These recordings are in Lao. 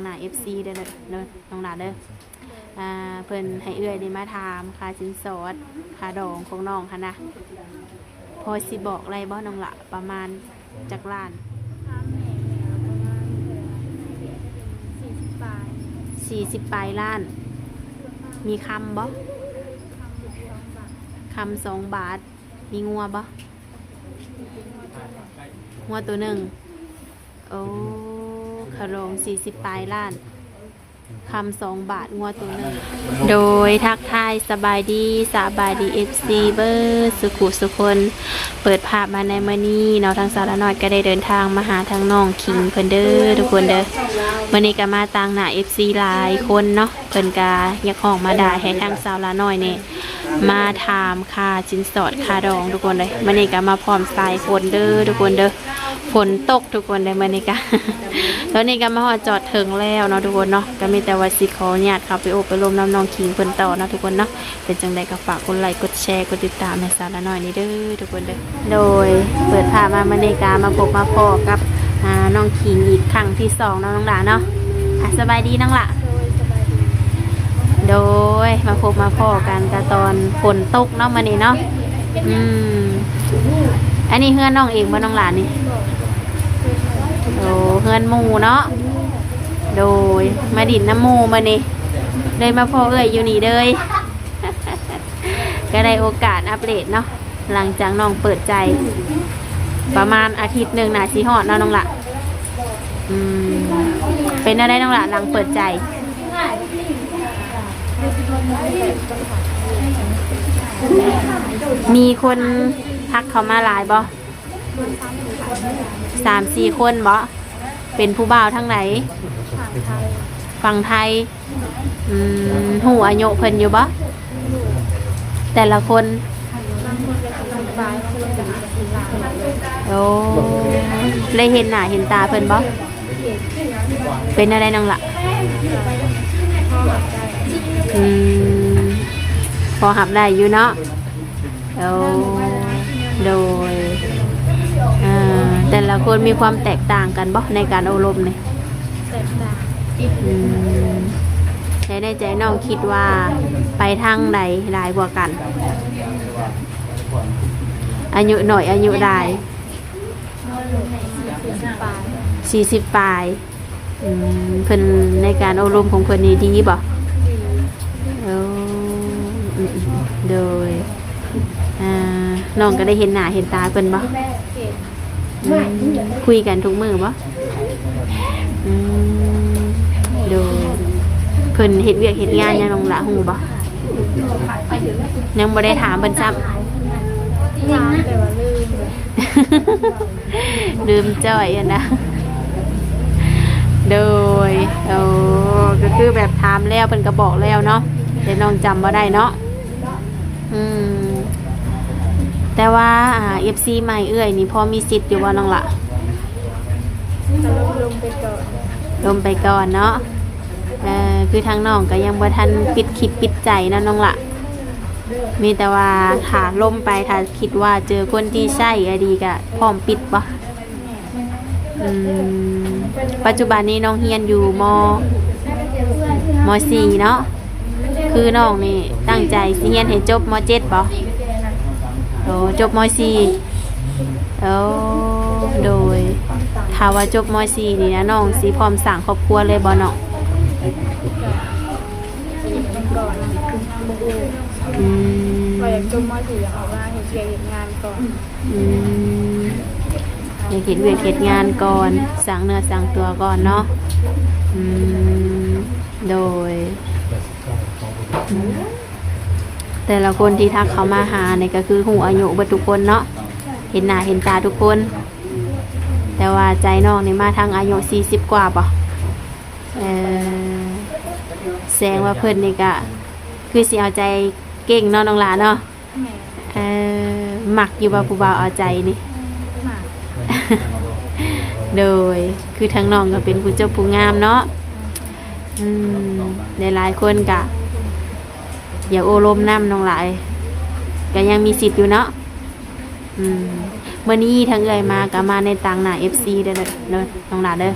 ໜ້າເອັຟຊີເດີ ເດີນ້ອງຫຼ້າເດີ. ອ່າ ເພິ່ນໃຫ້ເອື້ອຍໄດ້ມາຖາມຄ່າສິນສອດຄ່າດອງຂອງນ້ອງຫັ້ນນະ ພໍຊິບອກໄດ້ບໍ່ນ້ອງຫຼ້າ ປະມານຈັກລ້ານ? ຖາມແມ່ແລ້ວປະມານເທົ່າໃດ ສີ່ສິບປາຍ ສີ່ສິບປາຍລ້ານ. ມີຄຳບໍ່? ຄຳສອງບາດ. ຄຳສອງບາດ. ມີງົວບໍ່? ງົວໂຕໜຶ່ງ. ໂອ້ ຄ່າດອງສີ່ສິບປາຍລ້ານ ຄຳສອງບາດ ງົວໂຕໜຶ່ງ. ໂດຍ ທັກທາຍສະບາຍດີ ສະບາຍດີເອັຟຊີເບີດສຸຂຸສຸຄົນ. ເປີດພາບມາໃນມື້ນີ້ເນາະ ທາງສາວລານ້ອຍກໍໄດ້ເດີນທາງມາຫາທາງນ້ອງຄິງເພິ່ນເດີທຸກຄົນເດີ. ມື້ນີ້ກໍມາຕາງໜ້າເອັຟຊີຫຼາຍຄົນເນາະ ເພິ່ນກໍຮຽກຮ້ອງມາດ່າໃຫ້ທາງສາວລານ້ອຍນີ້ມາຖາມຄ່າສິນສອດຄ່າດອງທຸກຄົນເດີ. ມື້ນີ້ກໍມາພ້ອມສາຍຝົນເດີທຸກຄົນເດີ. ຝົນຕົກທຸກຄົນເດີ ມື້ນີ້ກະ ຕອນນີ້ກະມາຮອດຈອດເຖິງແລ້ວເນາະທຸກຄົນເນາະ. ກະມີແຕ່ວ່າຊິຂໍອະນຸຍາດເຂົ້າໄປໂອ້ໄປລົມນຳນ້ອງຄິງເພິ່ນຕໍ່ເນາະທຸກຄົນເນາະ. ເປັນຈັ່ງໃດກະຝາກກົດໄລກົດແຊກົດຕິດຕາມໃຫ້ສາວລະນ້ອຍນີ້ເດີທຸກຄົນເດີ. ໂດຍ ເປີດພາບມາມື້ນີ້ກະມາພົບມາພໍ້ກັບ ອ່າ ນ້ອງຄິງອີກຄັ້ງທີສອງເນາະ ນ້ອງຫຼ້າເນາະ. ອ່ະ ສະບາຍດີນ້ອງຫຼ້າ. ໂດຍ ມາພົບມາພໍ້ກັນກະຕອນຝົນຕົກເນາະມື້ນີ້ເນາະ. ອືມ ອັນນີ້ເຮືອນນ້ອງເອງບໍ່ນ້ອງຫຼ້ານີ້? ໂອ້ ເຮືອນໝູ່ເນາະ. ໂດຍ ມາດິນນຳໝູ່ມື້ນີ້ ເລີຍມາພໍ້ເອື້ອຍຢູ່ນີ້ເລີຍ. ກະໄດ້ໂອກາດອັບເດດເນາະ ຫຼັງຈາກນ້ອງເປີດໃຈປະມານອາທິດໜຶ່ງໜ້າຊິຮອດເນາະນ້ອງຫຼ້າ. ອືມ ເປັນແນວໃດນ້ອງຫຼ້າ ຫຼັງເປີດໃຈ? ມີຄົນທັກເຂົ້າມາຫຼາຍບໍ່? ສາມສີ່ຄົນບໍ? ເປັນຜູ້ບ່າວທາງໃດ? ຝັ່ງໄທ. ຝັ່ງໄທ. ອືມ ຮູ້ອາຍຸເພິ່ນຢູ່ບໍ່? ແຕ່ລະຄົນ? ບາງຄົນກໍສີ່ສິບປາຍ ບາງຄົນກໍຫ້າສິບຫຼາຍ. ໂອ້ ໄດ້ເຫັນໜ້າເຫັນຕາເພິ່ນບໍ່? ເປັນແນວໃດນ້ອງຫຼ້າ? ພໍຮັບໄດ້. ອືມ ພໍຮັບໄດ້ຢູ່ເນາະ. ໂອ້ ໂດຍ ເອີ ແຕ່ລະຄົນມີຄວາມແຕກຕ່າງກັນບໍ່ ໃນການໂອ້ລົມນີ້? ແຕກຕ່າງ. ອືມ ແລະໃນໃຈນ້ອງຄິດວ່າໄປທາງໃດຫຼາຍກວ່າກັນ? ອາຍຸໜ້ອຍ ອາຍຸຫຼາຍ? ສີ່ສິບປາຍ. ສີ່ສິບປາຍ. ອືມ ເພິ່ນ ໃນການໂອ້ລົມຂອງເພິ່ນນີ້ດີບໍ່? ດີ. ໂອ້ ອືມ ໂດຍ ອ່າ ນ້ອງກໍໄດ້ເຫັນໜ້າເຫັນຕາເພິ່ນບໍ່? ເຫັນ. ອືມ ຄຸຍກັນທຸກມື້ບໍ່? ອືມ ໂດຍ ເພິ່ນເຮັດວຽກເຮັດງານຫຍັງນ້ອງຫຼ້າຮູ້ບໍ່? ຍັງບໍ່ໄດ້ຖາມເພິ່ນຊ້ຳ. ຖາມແຕ່ວ່າລືມ. ລືມຈ້ອຍຫັ້ນນະ. ໂດຍ ໂອ້ ກໍຄືແບບຖາມແລ້ວເພິ່ນກໍບອກແລ້ວເນາະ ແຕ່ນ້ອງຈຳບໍ່ໄດ້ເນາະ. ອືມ ແຕ່ວ່າ ອ່າ ເອັຟຊີໃໝ່ເອື້ອຍນີ້ພໍມີສິດຢູ່ບໍ່ນ້ອງຫຼ້າ? ກໍລົມໆໄປກ່ອນ. ລົມໄປກ່ອນເນາະ. ເອີ ຄືທາງນ້ອງກໍຍັງບໍ່ທັນປິດຄິດປິດໃຈເນາະນ້ອງຫຼ້າ. ມີແຕ່ວ່າຖ້າລົມໄປ ຖ້າຄິດວ່າເຈີຄົນທີ່ໃຊ້ອະດີກະພ້ອມປິດບໍ່? ອືມ ປັດຈຸບັນນີ້ນ້ອງຮຽນຢູ່ ມ ມ.ສີ່ ເນາະ. ຄືນ້ອງນີ້ຕັ້ງໃຈຊິຮຽນໃຫ້ຈົບ ມ.ເຈັດ ບໍ່? ໂອ້ ຈົບ ມ.ສີ່. ໂອ້ ໂດຍ ຖ້າວ່າຈົບ ມ.ສີ່ ນີ້ນະ ນ້ອງຊິພ້ອມສ້າງຄອບຄົວເລີຍບໍ່ນ້ອງ? ອືມ ອືມ ກໍຢາກຈົບ ມ.ສີ່ ຢາກອອກມາເຮັດວຽກເຮັດງານກ່ອນ. ອືມ ຢາກເຮັດວຽກເຮັດງານກ່ອນ ສ້າງເນື້ອສ້າງຕົວກ່ອນເນາະ. ອືມ ໂດຍ ແຕ່ລະຄົນທີ່ທັກເຂົ້າມາຫານີ້ກໍຄືຮູ້ອາຍຸເບິດທຸກຄົນເນາະ ເຫັນໜ້າເຫັນຕາທຸກຄົນ. ແຕ່ວ່າໃຈນ້ອງນີ້ມາທາງອາຍຸສີ່ສິບກວ່າບໍ? ເອີ ແສດງວ່າເພິ່ນນີ້ກະຄືຊິເອົາໃຈເກັ່ງເນາະ ນ້ອງຫຼ້າເນາະ. ແມ່ນ. ເອີ ມັກຢູ່ບໍ່ຜູ້ບ່າວເອົາໃຈນີ້? ມັກ. ໂດຍ ຄືທາງນ້ອງກໍເປັນຜູ້ຈົບຜູ້ງາມເນາະ. ອືມ ຫຼາຍໆຄົນກະຢາກໂອ້ລົມນຳ ນ້ອງຫຼ້າເອີຍ ກໍຍັງມີສິດຢູ່ເນາະ. ອືມ ມື້ນີ້ທາງເອື້ອຍມາກໍມາໃນຕາງໜ້າເອັຟຊີເດີ ເດີນ້ອງຫຼ້າເດີ.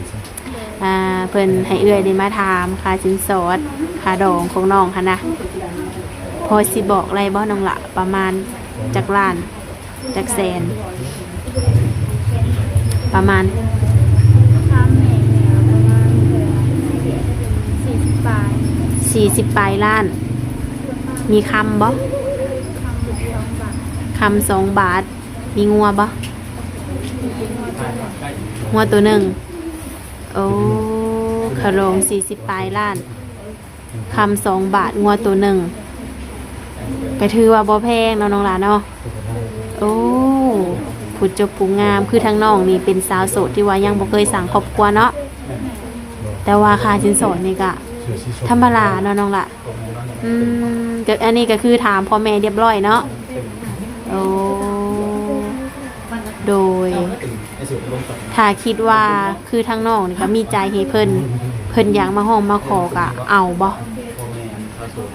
ອ່າ ເພິ່ນໃຫ້ເອື້ອຍໄດ້ມາຖາມຄ່າສິນສອດຄ່າດອງຂອງນ້ອງຫັ້ນນະ ພໍຊິບອກໄດ້ບໍ່ນ້ອງຫຼ້າ ປະມານຈັກລ້ານຈັກແສນ ປະມານ ຖາມແມ່ແລ້ວປະມານເທົ່າໃດ ສີ່ສິບປາຍ ສີ່ສິບປາຍລ້ານ. ມີຄຳບໍ່? ຄຳສອງບາດ ມີງົວບໍ່? ງົວໂຕໜຶ່ງ ໂອ້ ຄ່າດອງສີ່ສິບປາຍລ້ານ ຄຳສອງບາດ ງົວໂຕໜຶ່ງ ກະຖືວ່າບໍ່ແພງເນາະນ້ອງຫຼ້າເນາະ. ໂອ້ ຜູ້ຈົບຜູ້ງາມ ຄືທາງນ້ອງນີ້ເປັນສາວໂສດທີ່ວ່າຍັງບໍ່ເຄີຍສ້າງຄອບຄົວເນາະ ແຕ່ວ່າຄ່າສິນສອດນີ້ກະທຳມະດາເນາະນ້ອງຫຼ້າ. ອືມ ກະ ອັນນີ້ກະຄືຖາມພໍ່ແມ່ຮຽບຮ້ອຍເນາະ. ໂອ້ ໂດຍ ຖ້າຄິດວ່າຄືທາງນ້ອງນີ້ກະມີໃຈໃຫ້ເພິ່ນ ເພິ່ນຢາກມາຮ້ອງມາຂໍກະເອົາບໍ່?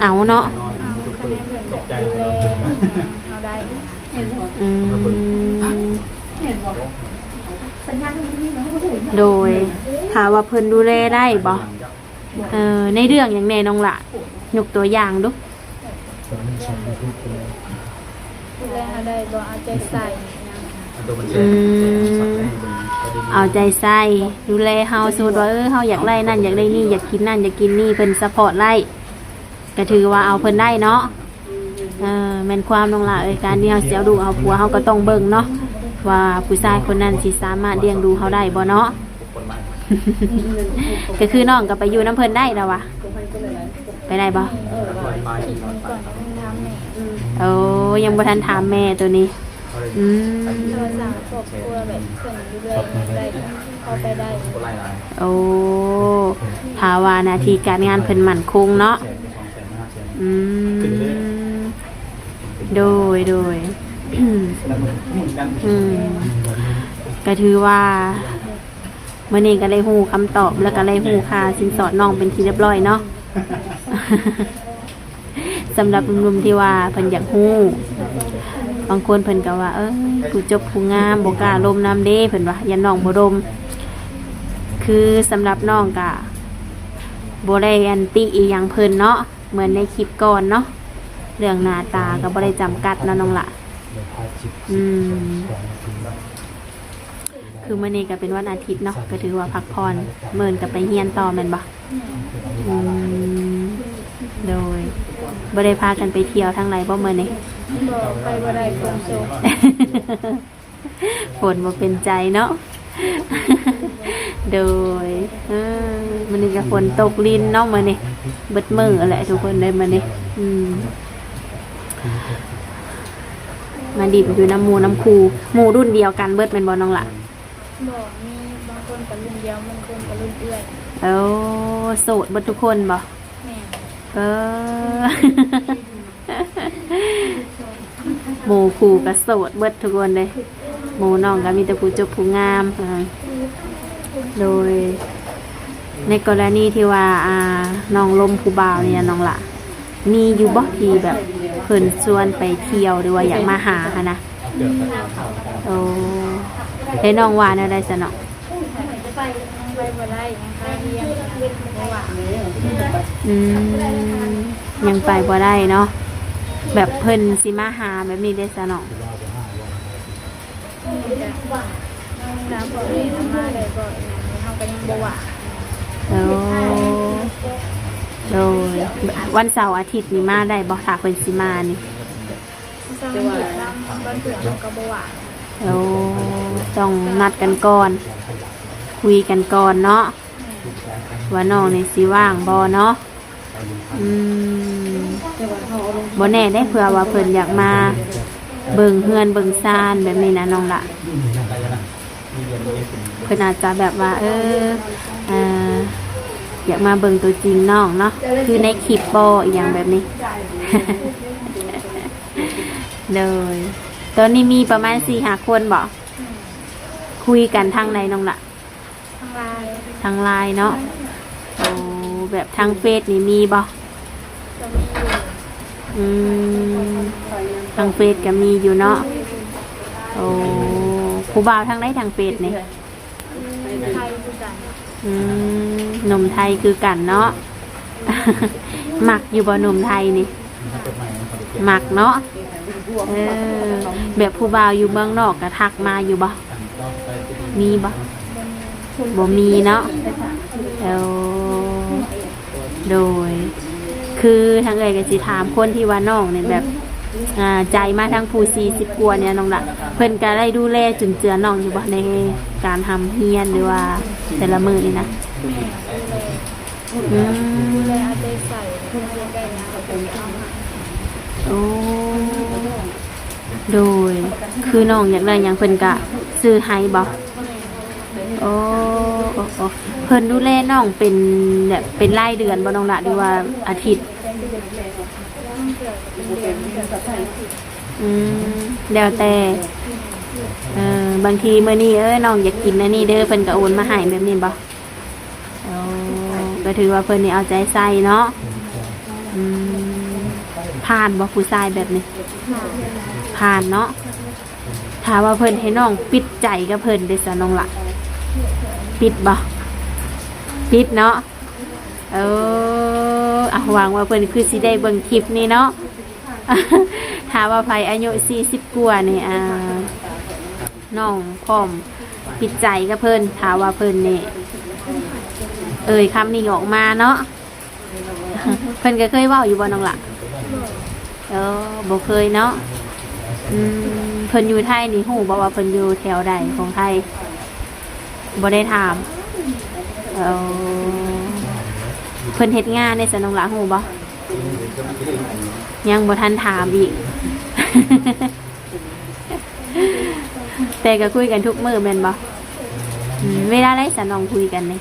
ເອົາເນາະ. ອືມ ໂດຍ ຖ້າວ່າເພິ່ນດູແລໄດ້ບໍ່? ເອີ ໃນເລື່ອງຫຍັງແດ່ນ້ອງຫຼ້າ? ຍົກຕົວຢ່າງດູ. ດູແລເຮົາໄດ້ບໍ່? ເອົາໃຈໃສ່ຫຍັງ? ອືມ ເອົາໃຈໃສ່ ດູແລເຮົາ. ສົມມຸດວ່າ ເອີ ເຮົາຢາກໄດ້ນັ້ນຢາກໄດ້ນີ້ ຢາກກິນນັ້ນຢາກກິນນີ້ ເພິ່ນຊັບພອດໄດ້ ກະຖືວ່າເອົາເພິ່ນໄດ້ເນາະ. ເອີ ແມ່ນຄວາມນ້ອງຫຼ້າເອີຍ ການທີ່ເຮົາຊິເອົາລູກເອົາຜົວ ເຮົາກະຕ້ອງເບິ່ງເນາະ ວ່າຜູ້ຊາຍຄົນນັ້ນຊິສາມາດລ້ຽງດູເຮົາໄດ້ບໍ່ເນາະ. ກະຄືນ້ອງກະໄປຢູ່ນຳເພິ່ນໄດ້ລະຫວາ? ໄປໄດ້ບໍ່? ໂອ້ ຍັງບໍ່ທັນຖາມແມ່ໂຕນີ້. ອືມ ໂອ້ ຖ້າວ່າໜ້າທີ່ການງານເພິ່ນໝັ້ນຄົງເນາະ. ອືມ ໂດຍ ໂດຍ ອືມ ກະຖືວ່າ ມື້ນີ້ກະໄດ້ຮູ້ຄຳຕອບ ແລ້ວກະໄດ້ຮູ້ຄ່າສິນສອດນ້ອງເປັນທີ່ຮຽບຮ້ອຍເນາະ. ສຳລັບໜຸ່ມໆທີ່ວ່າເພິ່ນຢາກຮູ້ ບາງຄົນເພິ່ນກະວ່າ ເອີ ຜູ້ຈົບຜູ້ງາມບໍ່ກ້າລົມນຳເດ້ ເພິ່ນວ່າ ຢ້ານນ້ອງບໍ່ລົມ. ຄືສຳລັບນ້ອງກະບໍ່ໄດ້ອັນຕິອີ່ຫຍັງເພິ່ນເນາະ ເໝືອນໃນຄລິບກ່ອນເນາະ ເລື່ອງໜ້າຕາກະບໍ່ໄດ້ຈຳກັດເນາະນ້ອງຫຼ້າ. ອືມ ຄືມື້ນີ້ກະເປັນວັນອາທິດເນາະ ກະຖືວ່າພັກຜ່ອນ ມື້ອື່ນກະໄປຮຽນຕໍ່ແມ່ນບໍ່? ອືມ ໂດຍ ບໍ່ໄດ້ພາກັນໄປທ່ຽວທາງໃດບໍ່ມື້ນີ້? ບໍ່ ໄປບໍ່ໄດ້ ຝົນຕົກ ຝົນບໍ່ເປັນໃຈເນາະ. ໂດຍ ເອີ ມື້ນີ້ກະຝົນຕົກລິນເນາະ ມື້ນີ້ເບິດມື້ແຫຼະທຸກຄົນເອີຍ ມື້ນີ້ ອືມ ມາດິ້ນຢູ່ນຳໝູ່ນຳຄູ່. ໝູ່ລຸ້ນດຽວກັນເບິດແມ່ນບໍ່ນ້ອງຫຼ້າ? ບໍ່ ມີບາງຄົນກະລຸ້ນດຽວ ບາງຄົນກະລຸ້ນເອື້ອຍ. ໂອ້ ໂສດເບິດທຸກຄົນບໍ່? ແມ່ນ. ເອີ ໝູ່ຄູ່ກະໂສດເບິດທຸກຄົນເດ້. ໝູ່ນ້ອງກະມີແຕ່ຜູ້ຈົບຜູ້ງາມ. ໂດຍ ໃນກໍລະນີທີ່ວ່າ ອ່າ ນ້ອງລົມຜູ້ບ່າວນີ້ນະ ນ້ອງຫຼ້າ ມີຢູ່ບໍ່ທີ່ແບບເພິ່ນຊວນໄປທ່ຽວ ຫຼືວ່າຢາກມາຫາຫັ້ນນະ? ໂອ້ ແລ້ວນ້ອງວ່າແນວໃດຊະເນາະ? ໄປບໍ່ໄດ້ ຍັງຄາຮຽນ ຍັງບໍ່ວ່າງ. ອືມ ຍັງໄປບໍ່ໄດ້ເນາະ ແບບເພິ່ນຊິມາຫາແບບນີ້ເດ້ຊະເນາະ? ອືມ ກະ ທາງພໍ່ແມ່ເຮົາມາໄດ້ບໍ່ ເຮົາກະຍັງບໍ່ວ່າງ. ໂອ້ ໂດຍ ວັນເສົາອາທິດນີ້ມາໄດ້ບໍ່ ຖ້າເພິ່ນຊິມານີ້? ເສົາອາທິດນຳ ວັນພຸດເຮົາກະບໍ່ວ່າງ. ໂອ້ ຕ້ອງນັດກັນກ່ອນ ຄຸຍກັນກ່ອນເນາະ ວ່ານ້ອງນີ້ຊິວ່າງບໍ່ເນາະ. ອືມ ບໍ່ແນ່ເດ້ ເພື່ອວ່າເພິ່ນຢາກມາເບິ່ງເຮືອນເບິ່ງຊານແບບນີ້ນະນ້ອງຫຼ້າ ເພິ່ນອາດຈະແບບວ່າ ເອີ ເອີ ຢາກມາເບິ່ງຕົວຈິງນ້ອງເນາະ ຄືໃນຄລິບບໍ່ ອີ່ຫຍັງແບບນີ້. ໂດຍ ຕອນນີ້ມີປະມານສີ່ຫ້າຄົນບໍ່? ຄຸຍກັນທາງໃດນ້ອງຫຼ້າ? ທາງລາຍ ທາງລາຍເນາະ. ໂອ້ ແບບທາງເຟສນີ້ມີບໍ່? ກະມີຢູ່. ອືມ ທາງເຟສກະມີຢູ່ເນາະ. ໂອ້ ຜູ້ບ່າວທາງໃດທາງເຟສນີ້? ໄທຄືກັນ. ອືມ ໜຸ່ມໄທຄືກັນເນາະ. ມັກຢູ່ບໍ່ ໜຸ່ມໄທນີ້? ມັກເນາະ. ເອີ ແບບຜູ້ບ່າວຢູ່ເມືອງນອກກະທັກມາຢູ່ບໍ່? ມີບໍ່? ບໍ່ມີເນາະ. ເອີ ໂດຍ ຄືທາງເອື້ອຍກໍຊິຖາມຄົນທີ່ວ່ານ້ອງນີ້ແບບ ອ່າ ໃຈມາທາງຜູ້ສີ່ສິບກວ່ານີ້ນ້ອງລະ ເພິ່ນກໍໄດ້ດູແລຈຸນເຈືອນ້ອງຢູ່ບໍ່ ໃນການຮ່ຳຮຽນ ຫຼືວ່າແຕ່ລະມື້ນີ້ນະ? ແມ່ນ ອືມ ດູແລເອົາໃຈໃສ່ ເພິ່ນຢາກໄດ້ຫຍັງກໍເພິ່ນກໍເອົາໃຫ້. ໂອ້ ໂດຍ ຄືນ້ອງຢາກໄດ້ຫຍັງເພິ່ນກະຊື້ໃຫ້ບໍ່? ແມ່ນ ໂອ້ ໂອ້ ໂອ້ ເພິ່ນດູແລນ້ອງເປັນແບບເປັນລາຍເດືອນບໍ່ນ້ອງລະ ຫຼືວ່າອາທິດ? ອືມ ແລ້ວແຕ່ ເອີ ບາງທີມື້ນີ້ ເອີ ນ້ອງຢາກກິນອັນນີ້ເດີ ເພິ່ນກໍໂອນມາໃຫ້ແບບນີ້ບໍ່? ໂອ້ ກໍຖືວ່າເພິ່ນນີ້ເອົາໃຈໃສ່ເນາະ. ອືມ ຜ່ານບໍ່ຜູ້ຊາຍແບບນີ້? ຜ່ານເນາະ. ຖ້າວ່າເພິ່ນໃຫ້ນ້ອງປິດໃຈກັບເພິ່ນເດຊະນ້ອງລະ ປິດບໍ່? ປິດເນາະ. ເອີ ອາ ຫວັງວ່າເພິ່ນຄືຊິໄດ້ເບິ່ງຄລິບນີ້ເນາະ. ຖ້າວ່າໃຜອາຍຸສີ່ສິບກວ່ານີ້ ອ່າ ນ້ອງພ້ອມປິດໃຈກັບເພິ່ນ ຖ້າວ່າເພິ່ນນີ້ເອີ່ຍຄຳນີ້ອອກມາເນາະ. ເພິ່ນກໍເຄີຍເວົ້າຢູ່ບໍ່ນ້ອງລະ? ເອີ ບໍ່ເຄີຍເນາະ. ອືມ ເພິ່ນຢູ່ໄທນີ້ຮູ້ບໍ່ວ່າເພິ່ນຢູ່ແຖວໃດຂອງໄທ? ບໍ່ໄດ້ຖາມ. ເອີ ເພິ່ນເຮັດງານໃດຊະນ້ອງລະ ຮູ້ບໍ່? ຍັງບໍ່ທັນຖາມອີກ. ແຕ່ກໍຄຸຍກັນທຸກມື້ແມ່ນບໍ່? ອືມ ເວລາໃດຊະນ້ອງຄຸຍກັນນີ້?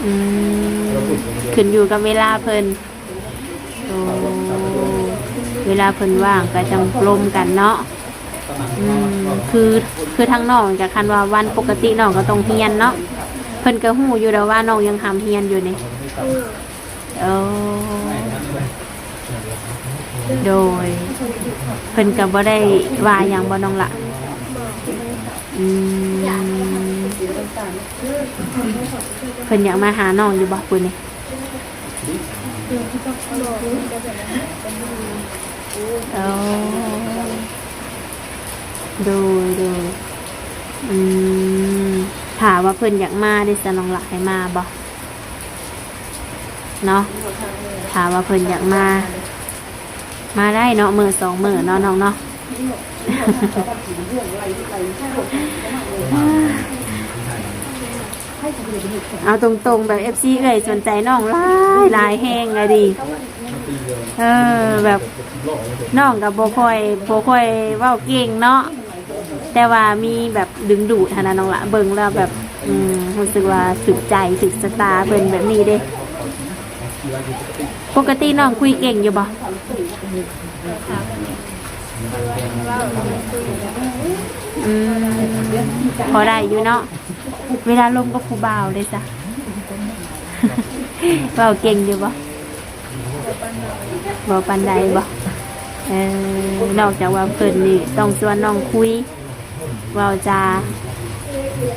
ອືມ ຂຶ້ນຢູ່ກັບເວລາເພິ່ນ. ໂອ້ ເວລາເພິ່ນວ່າງກໍຈັ່ງລົມກັນເນາະ. ອືມ ຄື ຄືທາງນ້ອງຈະ ຄັນວ່າວັນປົກກະຕິນ້ອງກໍຕ້ອງຮຽນເນາະ. ເພິ່ນກໍຮູ້ຢູ່ແລ້ວວ່ານ້ອງຍັງຮ່ຳຮຽນຢູ່ນີ້. ເອີ ໂດຍ ເພິ່ນກໍບໍ່ໄດ້ວ່າຫຍັງບໍ່ນ້ອງລະ? ອືມ ເພິ່ນຢາກມາຫານ້ອງຢູ່ບໍ່ມື້ນີ້? ເອີ ໂດຍ ໂດຍ ອືມ ຖ້າວ່າເພິ່ນຢາກມາເດຊະນ້ອງລະ ໃຫ້ມາບໍ່? ເນາະ ຖ້າວ່າເພິ່ນຢາກມາ ມາໄດ້ເນາະ ມື້ສອງມື້ເນາະນ້ອງເນາະ. ເອົາຕົງໆ ແບບເອັຟຊີເອື້ອຍສົນໃຈນ້ອງຫຼາຍໆແຮງລະດີ. ເອີ ແບບນ້ອງກໍບໍ່ຄ່ອຍ ບໍ່ຄ່ອຍເວົ້າເກັ່ງເນາະ. ແຕ່ວ່າມີແບບດຶງດູດຫັ້ນນະນ້ອງລະ ເບິ່ງແລ້ວແບບ ອືມ ຮູ້ສຶກວ່າຖືກໃຈຖືກຊະຕາເພິ່ນແບບນີ້ເດ້. ປົກກະຕິນ້ອງຄຸຍເກັ່ງຢູ່ບໍ່? ອືມ ພໍໄດ້ຢູ່ເນາະ. ເວລາລົມກັບຜູ້ບ່າວເດ້ຊະ ເວົ້າເກັ່ງຢູ່ບໍ່? ບໍ່ປານໃດບໍ່? ເອີ ນອກຈາກວ່າເພິ່ນນີ້ຕ້ອງຊວນນ້ອງຄຸຍ ເວົ້າຈາ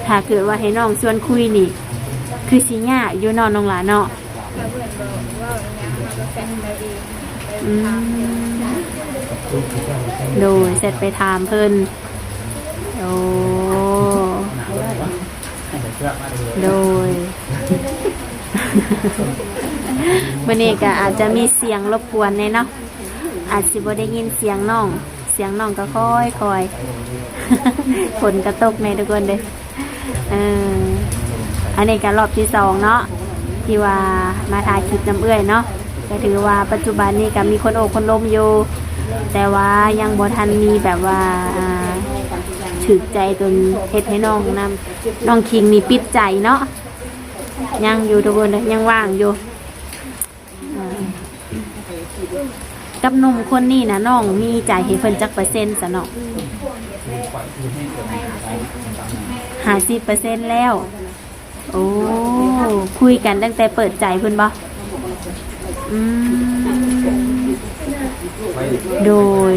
ຖ້າເກີດວ່າໃຫ້ນ້ອງຊວນຄຸຍນີ້ ຄືຊິຍາກຢູ່ເນາະນ້ອງຫຼ້າເນາະ. ຖ້າເພິ່ນບໍ່ເວົ້າອີ່ຫຍັງ ເຮົາກໍແຊັດໄປເອງ ໄປ ອືມ ຖາມ ໂດຍ ແຊັດໄປຖາມເພິ່ນ. ໂອ້ ໂດຍ ມື້ນີ້ກໍອາດຈະມີສຽງລົບກວນແດ່ເນາະ ອາດຊິບໍ່ໄດ້ຍິນສຽງນ້ອງ ສຽງນ້ອງກໍຄ່ອຍໆ ຝົນກໍຕົກແດ່ທຸກຄົນເດີ. ເອີ ອັນນີ້ກໍຮອບທີສອງເນາະ ທີ່ວ່າມາຖ່າຍຄລິບນຳເອື້ອຍເນາະ ກໍຖືວ່າປັດຈຸບັນນີ້ກໍມີຄົນໂອ້ຄົນລົມຢູ່ ແຕ່ວ່າຍັງບໍ່ທັນມີແບບວ່າ ອ່າ ຖືກໃຈຈົນເຮັດໃຫ້ນ້ອງນຳ ນ້ອງຄິງນີ້ປິດໃຈເນາະ ຍັງຢູ່ທຸກຄົນເດີ ຍັງວ່າງຢູ່. ອ່າ ກັບໜຸ່ມຄົນນີ້ນະ ນ້ອງມີໃຈໃຫ້ເພິ່ນຈັກເປີເຊັນຊະນ້ອງ? ຫ້າສິບເປີເຊັນແລ້ວ. ໂອ້ ຄຸຍກັນຕັ້ງແຕ່ເປີດໃຈພຸ້ນບໍ່? ອືມ ໂດຍ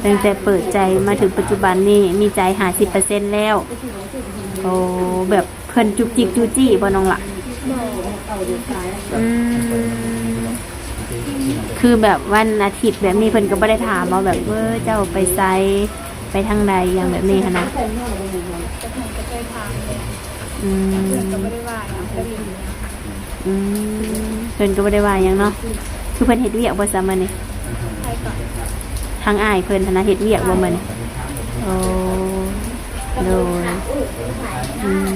ຕັ້ງແຕ່ເປີດໃຈມາເຖິງປັດຈຸບັນນີ້ ມີໃຈຫ້າສິບເປີເຊັນແລ້ວ. ໂອ້ ແບບເພິ່ນຈຸກຈິກຈູ້ຈີ້ບໍ່ນ້ອງລະ? ອືມ ຄືແບບວັນອາທິດແບບນີ້ ເພິ່ນກໍບໍ່ໄດ້ຖາມບໍ່ ແບບ ເອີ ເຈົ້າໄປໃສ ໄປທາງໃດ ຫຍັງແບບນີ້ຫັ້ນນະ? ອືມ ເພິ່ນກໍບໍ່ໄດ້ວ່າຫຍັງ ກໍຫຼິ້ນ. ອືມ ເພິ່ນກໍບໍ່ໄດ້ວ່າຫຍັງເນາະ. ຄືເພິ່ນເຮັດວຽກບໍ່ຊະມື້ນີ້? ໃຜກໍ ທາງອ້າຍເພິ່ນຫັ້ນນະ ເຮັດວຽກບໍ່ມື້ນີ້? ໂອ້ ໂດຍ ອືມ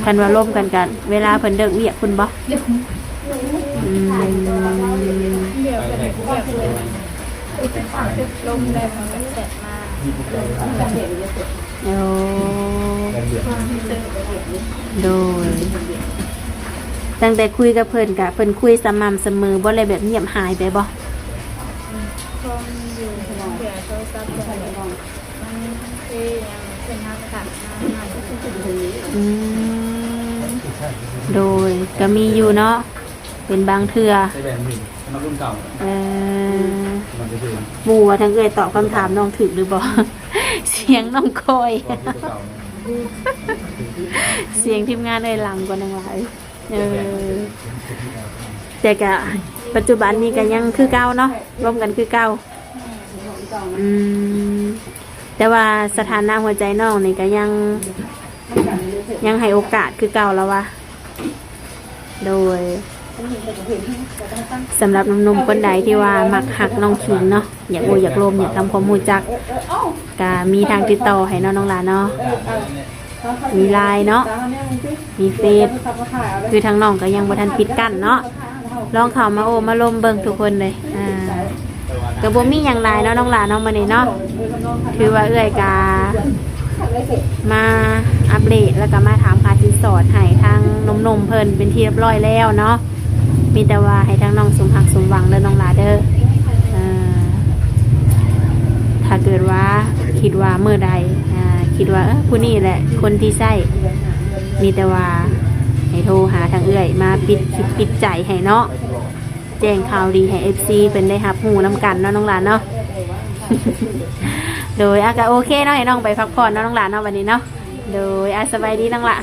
ຄັນວ່າລົມກັນກະເວລາເພິ່ນເລີກວຽກພຸ້ນບໍ່? ອືມ ດຽວເພິ່ນເຮັດວຽກເພິ່ນ ລົມແລ້ວເພິ່ນກໍແຊັດມາ. ໂອ້ ໂດຍ ຕັ້ງແຕ່ຄຸຍກັບເພິ່ນກະ ເພິ່ນຄຸຍສະໝ່ຳສະເໝີບໍ່ ແລະແບບງຽບຫາຍໄປບໍ່? ອືມ ໂດຍ ກະມີຢູ່ເນາະ ເປັນບາງເທື່ອ. ເອີ ໝູ່ວ່າທາງເອື້ອຍຕອບຄຳຖາມນ້ອງຖືກຫຼືບໍ່? ສຽງນ້ອງຄອຍ ສຽງທີມງານເອື້ອຍຫຼັງກວ່າໜຶ່ງຫຼາຍ. ເອີ ແຕ່ກະປັດຈຸບັນນີ້ກະຍັງຄືເກົ່າເນາະ ລົມກັນຄືເກົ່າ. ອືມ ແຕ່ວ່າສະຖານະຫົວໃຈນ້ອງນີ້ກະຍັງ ຍັງໃຫ້ໂອກາດຄືເກົ່າລະວ່າ. ໂດຍ ສຳລັບໜຸ່ມໆຄົນໃດທີ່ວ່າມັກຮັກນ້ອງຄິງເນາະ ຢາກໂອ້ຢາກລົມ ຢາກທຳຄວາມຮູ້ຈັກ ກະມີທາງຕິດຕໍ່ໃຫ້ເນາະ ນ້ອງຫຼ້າເນາະ. ມີ LINE ເນາະ ມີເຟສ ຄືທາງນ້ອງກໍຍັງບໍ່ທັນປິດກັ້ນເນາະ ລອງເຂົ້າມາໂອ້ມາລົມເບິ່ງທຸກຄົນເລີຍ. ອ່າ ກໍບໍ່ມີຫຍັງຫຼາຍເນາະ ນ້ອງຫຼ້າເນາະ ມື້ນີ້ເນາະ ຖືວ່າເອື້ອຍກະມາອັບເດດ ແລ້ວກໍມາຖາມຄ່າສິນສອດໃຫ້ທາງໜຸ່ມໆເພິ່ນເປັນທີ່ຮຽບຮ້ອຍແລ້ວເນາະ. ມີແຕ່ວ່າໃຫ້ທາງນ້ອງສົມຮັກສົມຫວັງເດີນ້ອງຫຼ້າເດີ. ເອີ ຖ້າເກີດວ່າຄິດວ່າມື້ໃດ ອ່າ ຄິດວ່າ ເອີ ຜູ້ນີ້ແຫຼະຄົນທີ່ໃຊ້ ມີແຕ່ວ່າໃຫ້ໂທຫາທາງເອື້ອຍມາປິດ ປິດໃຈໃຫ້ເນາະ ແຈ້ງຂ່າວດີໃຫ້ເອັຟຊີເພິ່ນໄດ້ຮັບຮູ້ນຳກັນເນາະ ນ້ອງຫຼ້າເນາະ. ໂດຍ ອ່ະ ກໍໂອເຄເນາະ ໃຫ້ນ້ອງໄປພັກຜ່ອນເນາະ ນ້ອງຫຼ້າເນາະ ບັດນີ້ເນາະ. ໂດຍ ອ່ະ ສະບາຍດີນ້ອງຫຼ້າ.